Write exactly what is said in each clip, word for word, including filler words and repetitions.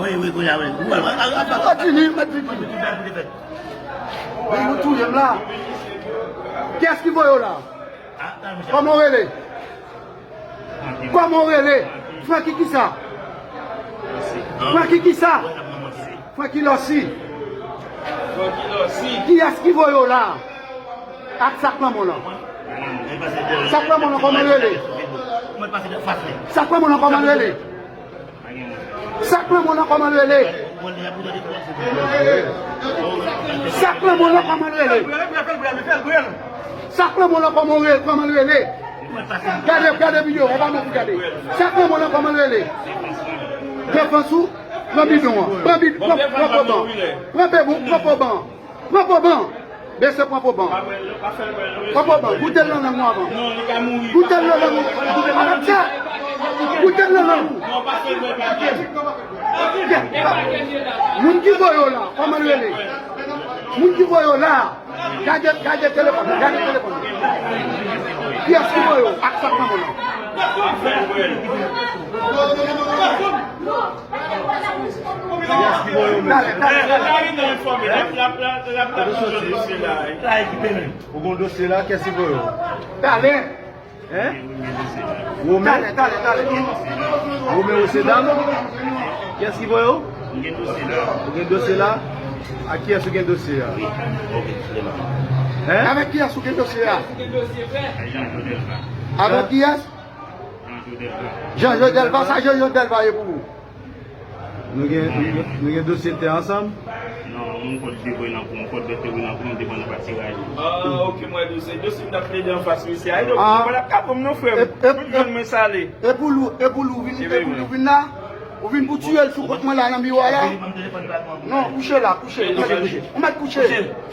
Wi, wi, wi, wi. Mèt Vini, mèt Vini. Wi, nou touye m la. Kiyès ki voye w la? Kòman w rele? Kòman w rele? Francky kisa? Francky kisa? Francky Lòsi. Kiyès ki voye w la? Ak sak lanmò lan. Sak lanmò lan kòman l rele? Sak lanmò lan kòman l rele? Sak lanmò lan kòman l rele? Sak lanmò lan kòman l rele? Sak lanmò lan kòman l rele? Kòman l rele? Gade, gade videyo, e pa mwen pou gade. Sak lanmò lan kòman l rele? Pran fans ou, pran bidon an. Pran bidon, pran, pran poban. Pran bebon, pran poban. Pran poban. Bese pran poban. Pran poban. Goute l nan lang ou avan. Goute l nan lang ou. Avan sa. Goute l nan lang ou. Moun ki voye w la, kòman l rele? Moun ki voye w la, gade, gade telefòn, gade telefòn. Kiyès ki voye w? Ak sak lanmò lan. Kiyès ki voye w menm? Talè, talè, talè. Ou gen dosye la, kiyès ki voye w? Talè. Hein? Romen? Talè, talè, talè. Romen Rosedam? Kiyès ki voye w? Ou gen dosye la. Ak kiyès ou gen dosye a? Hein? Avèk kiyès ou gen dosye a? Avèk kiyès? Jean Jodel. Sa Jean Jodel ye pou ou? Nou gen, nou gen, nou gen dosye tè ansanm? Non, mwen kòd te voye nan kou, mwen kòd te voye nan kou, mwen te pran nan patiraj. Ah, ok, mwen dosye, dosye m t ap plede anfas misye a. E donk, mwen ap kapab non, frè m. Tout grann mwen sale. E pou lou, e pou lou vin, e pou lou vin la? Ou vin pou tiye l sou kont mwen la nan biwo a la? Non, kouche la, kouche. Ou mèt kouche.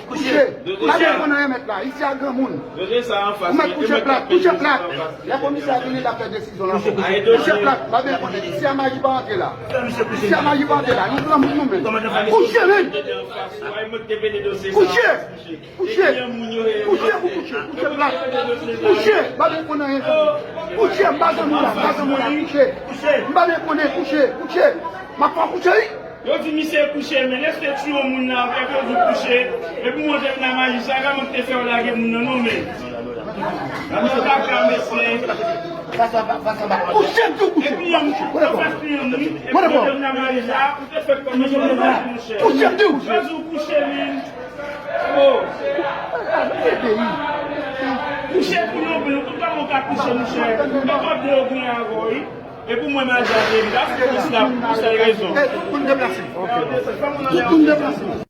Kouche. Pa gen konn anyen mèt la. Isi a granmoun. Ou mèt kouche plat, kouche plat. Lè komisè a vini, l ap fè desizyon la pou ou. Kouche plat, pa gen konnen. Isi a maji pa antre la. Isi a maji pa antre la. Nou granmoun nou menm. Kouche, men. Kouche. Kouche. Kouche pou kouche. Kouche plat. Kouche. Pa gen konn anyen. Kouche, m pa zanmi w la, m pa zanmi w la. Kouche. M pa gen konnen, kouche, kouche. M ap fè w kouche, wi. Yo di misye kouche, men lè se te tiye yon moun nan, epi yo di w kouche, epi mwen te vin nan maji sa, kòman te fè yo lage moun nan, non, men. Gade yon kaka, mesye. Kouche, m di w kouche. Epi yon moun, anfas li yon moun, epi mwen te vin nan maji sa, ou te fè kòm yon moun, monchè. Kouche, m di w. Yo di w kouche, men. Oh. Kouche pou yon moun, tout kòman w ka kouche, monchè. E kòb de yo gen avè w, wi. E pou mwen, maji a te vin, paske misye la, pou sèl rezon. Pou n deplase. Pou n deplase.